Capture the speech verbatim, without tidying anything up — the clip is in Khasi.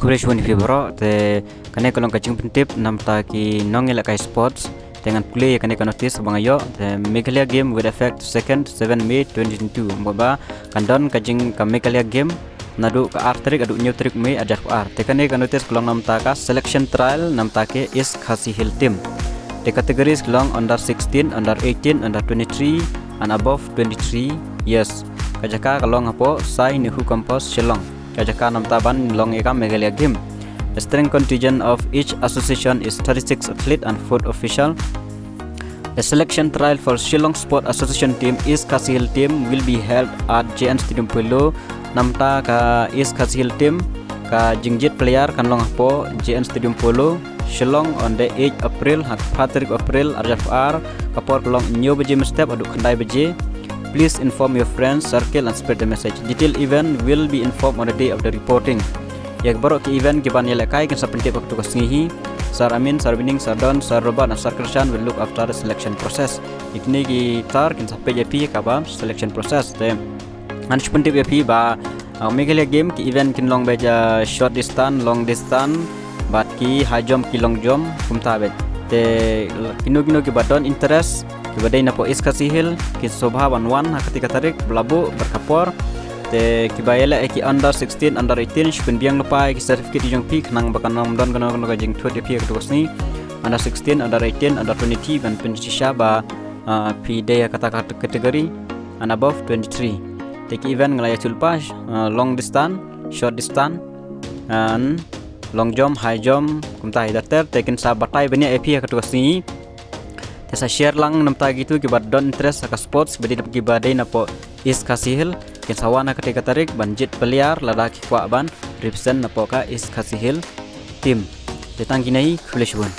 Khublei shibun ïa phi baroh, te kane ka long ka jingpyntip namta ki nongïalehkai sports. Te ngan pule ïa kane ka notice ba nga ïoh, te Meghalaya Game with effect second seven May twenty twenty-two. Mut ba kan don ka jing ka Meghalaya Game naduh ka ar tarik haduh hynñiew tarik May ar hajar arphew ar. Te kane ka notice ka long namta ka selection trial namta ki East Khasi Hills team. Te categories ka long under sixteen, under eighteen, under twenty-three and above twenty-three years. Ka jaka ka long hapoh Sir Nehru Campus Shillong. Ka jaka namta ban long ïa ka Meghalaya Game. The strength contingent of each association is thirty-six athlete and foot official. The selection trial for Shillong Sport Association team, East Khasi Hills team, will be held at J N Stadium Polo. Namta ka East Khasi Hills team, ka jingjied player kan long hapoh J N Stadium Polo, Shillong on the eighth April, ha ka phra tarik April, ar hajar arphew ar, ka por ka long hynñiew baje mynstep haduh khyndai baje. Please inform your friends, circle and spread the message. Detailed event will be informed on the day of the reporting. Ïa ki baroh ki event ki ban ïalehkai kin sa pyntip ha katto ka sngi hi. Sir Amin, Sir Bining, Sir Don, Sir Robert and Sir Krishan will look after the selection process. Ïa kine ki sir kin sa peit ïa phi ha kaba selection process. Te ngan shu pyntip ïa phi ba, uh, Meghalaya Game ki event kin long beit, uh, short distance, long distance, bad ki high jump, ki long jump, kumta beit. Te kino kino kiba don interest, kiba dei napoh East Khasi Hills, ki sngewbha ban wan ha katei ka tarik, ba la buh bad ka por. Te kiba ïaleh ïa ki under sixteen, under eighteen, shu pynbiang lypa ïa ki certificate jong phi, khnang ba kan ym don kano kano ka jingthut ïa phi ha katto ka sngi. Under sixteen, under eighteen, under twenty-three, ban pynshisha ba, ah, phi dei ha kata ka category, and above twenty-three. Te ki event nga la ïathuh lypa, ah, long distance, short distance, and long jump, high jump, kumta hi ter ter, te kin sa batai bniah ïa phi ha katto ka sngi. Te sa share lang namta kito kiba don interest ha ka sports, kiba dei, kiba dei napoh East Khasi Hills, kin sa wan ha katei ka tarik ban jied player lada ki kwah ban represent napoh ka East Khasi Hills team. Te tang kine hi, khublei shibun.